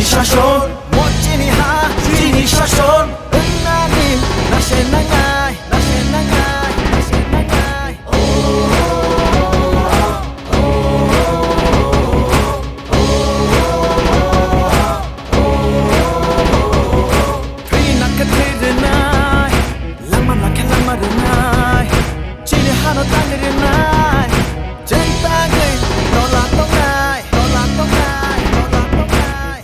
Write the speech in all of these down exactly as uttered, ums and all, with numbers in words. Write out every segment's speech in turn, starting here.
Shason, mo chini ha, chini shason. Wngnani nase nangnai, nase nangnai, nase nangnai. Thwi nakha thwi rwnai, langma nakha langma rwnai. Chini hano tang rwnai, chwng tangwi tola tongnai, tola tongnai, tola tongnai.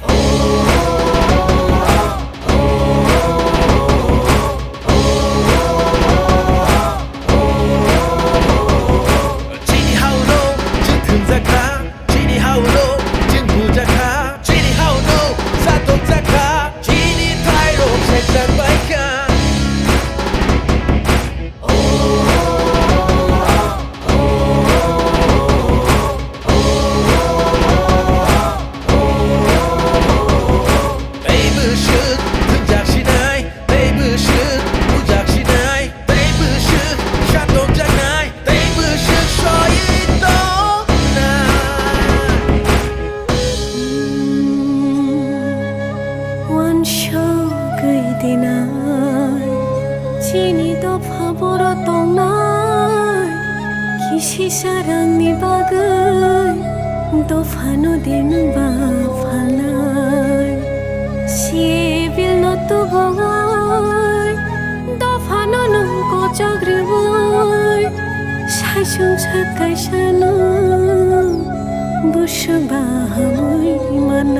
Chini hao no chwng thwngjak kha, chini hao no chwng bujak kha, chini hao no satokjak kha, chini thairok sejak bai kha. Tei bwswk thwngjak sinai, tei bwswk bujak sinai, tei bwswk satokjaknai, tei bwswk soi tongnai. Uansugwi dinai, chini dopha boro tongnai, kisisa rangni bagwi dophano din ba phalnai. Sibilno tubui, dophano nwng kochok rwui, saisung sak kaisano buswk ba hamui man.